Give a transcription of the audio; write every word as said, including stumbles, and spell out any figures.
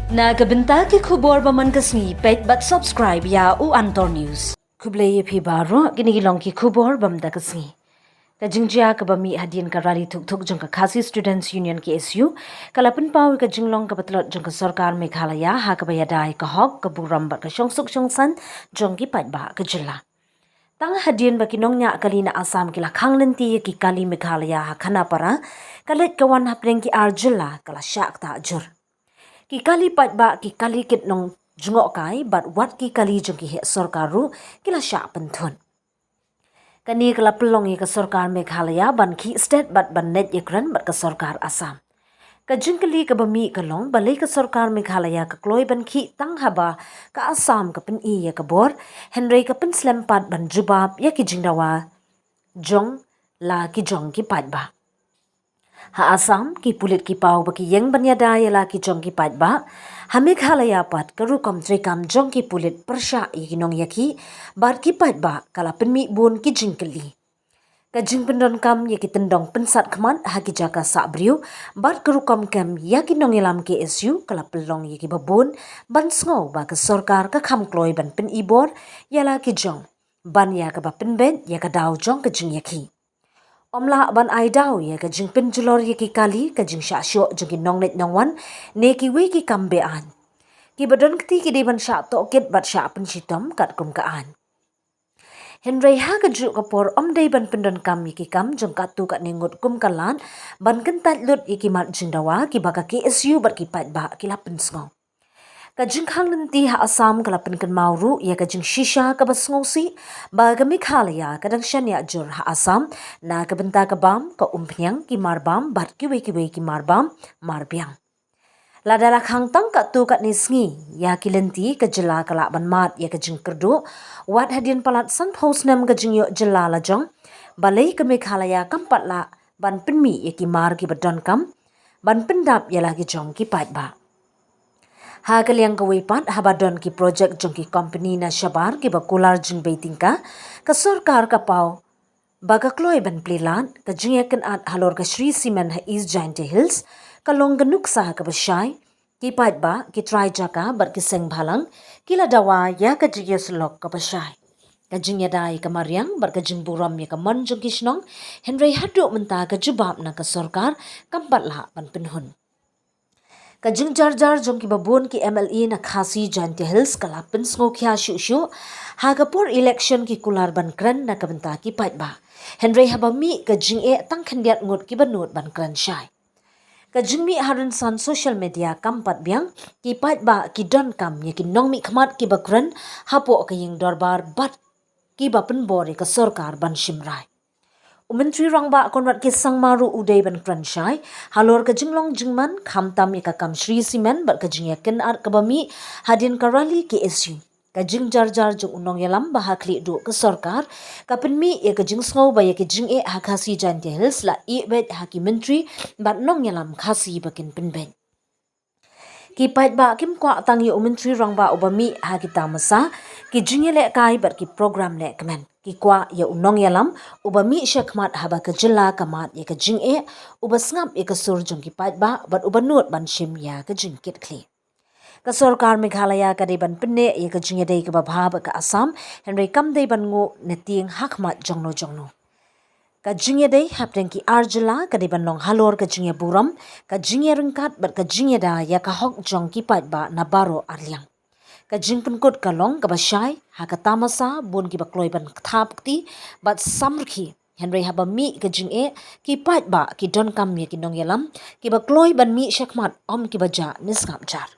Na ka bynta ki khubor ba man ka sngi, peit bad subscribe ïa u Antor News. Khublei ïa phi baroh, kine ki long ki khubor ba man ka sngi. Ka jingjia kaba mih hadien ka rally thuk thuk jong ka Khasi Students Union, K S U, ka la pynpaw ïa ka jinglong kaba tlot jong ka sorkar Meghalaya ha kaba ïada ïa ka hok, ka burom bad ka shongsuk shongsaiñ jong ki paidbah ka jylla. Tang hadien ba ki nongñiah kali na Assam ki la khang lynti ïa ki kali Meghalaya ha Khanapara, ka leit ka wan hapdeng ki ar jylla ka la shah ktah jur. Ki kali paidbah, ki kali kit nongjngohkai bad wat ki kali jong ki heh sorkar ruh ki la shah pynthut. Kane ka la pynlong ïa ka sorkar Meghalaya ban khih stet bad ban leit ïakren bad ka sorkar Assam. Ka jingkylli kaba mih ka long, balei ka sorkar Meghalaya ka kloi ban khih tang haba ka Assam ka pyni ïa ka bor, hynrei ka pynslem pat ban jubab ïa ki jingdawa jong la ki jong ki paidbah. Ha Assam, ki pulit ki paw ba ki ïeng ban ïada ïa la ki jong ki paidbah. Ha Meghalaya pat, ka rukom treikam jong ki pulit pyrshah ïa ki nongïakhih bad ki paidbah ka la pynmih bun ki jingkylli. Ka jingpyndonkam ïa ki tyndong pynsat khmat ha ki jaka sah briew bad ka rukom kem ïa ki nongïalam K S U ka la pynlong ïa kiba bun ban sngew ba ka sorkar ka kham kloi ban pyni bor ïa la ki jong, ban ïa kaba pynbeit ïa ka daw jong ka jingïakhih. Ym lah ban ai daw ïa ka jingpynjulor ïa ki kali, ka jingshah shoh jong ki nongleit nongwan, ne kiwei ki kam be-aiñ. Kiba don kti ki dei ban shah tohkit bad shah pynshitom katkum ka aiñ. Hynrei ha kajuh ka por, ym dei ban pyndonkam ïa ki kam jong katto katne ngut kum ka lad ban kyntait lut ïa ki mat jingdawa kiba ka K S U bad ki paidbah ki la pynsngew. Ka jingkhang lynti ha Assam ka la pynkynmaw ruh ïa ka jingshisha kaba sngewsih ba ka Meghalaya ka dang shaniah jur ha Assam na ka bynta ka bam, ka umphniang, ki marbam bad kiwei kiwei ki marbam marbiang. Lada la khang tang katto katne sngi ïa ki lynti, ka jylla ka lah ban mad ïa ka jingkyrduh. Wat hadien palat sanphew snem ka jingïoh jylla lajong, balei ka Meghalaya kam pat lah ban pynmih ïa ki mar kiba donkam ban pyndap ïa la ki jong ki paidbah? Ha ka liang kawei pat, haba don ki projek jong ki kompani na shabar kiba kular jingbei tyngka, ka sorkar ka paw ba ka kloi ban plie lad. Ka jingïakynad halor ka Shree Cement ha East Jaintia Hills ka long ka nuksa kaba shai. Ki paidbah, ki trai jaka bad ki seng bhalang ki la dawa ïa ka jingïasyllok kaba shai. Ka jingïada ïa ka mariang bad ka jingburom ïa ka mon jong ki shnong, hynrei haduh mynta ka jubab na ka sorkar kam pat lah ban pynhun. Ka jingjarjar jong kiba bun ki M L A na Khasi Jaintia Hills ka la pynsngewkhia shuh shuh. Ha ka por election ki kular ban kren na ka bynta ki paidbah, hynrei haba mih ka jingeh, tang khyndiat ngut kiba nud ban kren shai. Ka jingmih ha rynsan social media kam pat biang. Ki paidbah ki donkam ïa ki nongmihkhmat kiba kren hapoh ka ïing dorbar bad kiba pynbor ïa ka sorkar ban shim rai. U Myntri Rangbah Conrad K Sangma ruh u dei ban kren shai halor ka jinglong jingman, khamtam ïa ka kam Shree Cement bad ka jingïakynad kaba mih hadien ka rally K S U. Ka jingjarjar jong u nongïalam ba ha khlieh duh ka sorkar ka pynmih ïa ka jingsngew ba ïa ka jingeh ha Khasi Jaintia Hills la ïeh beit ha ki myntri bad nongïalam Khasi ba kin pynbeit. Ki paidbah kim kwah tang ïa u Myntri Rangbah uba mih ha ki tamasa, ki jingïalehkai bad ki program lehkmen. Ki kwah ïa u nongïalam uba mih shakhmat haba ka jylla ka mad ïa ka jingeh, uba sngap ïa ka sur jong ki paidbah bad uba nud ban shim ïa ka jingkitkhlieh. Ka sorkar Meghalaya ka dei ban pynneh ïa ka jingïadei kaba bha bad ka Assam, hynrei kam dei ban nguh ne tieng ha khmat jongno jongno. Ka jingïadei hapdeng ki ar jylla ka dei ban long halor ka jingïaburom, ka jingïaryngkat bad ka jingïada ïa ka hok jong ki paidbah na baroh arliang. Ka jingpynkut ka long kaba shai. Ha ka tamasa, bun kiba kloi ban kthap kti bad samrkhie, hynrei haba mih ka jingeh, ki paidbah ki donkam ïa ki nongïalam kiba kloi ban mih shakhmat, ym kiba jah ne sngap jar.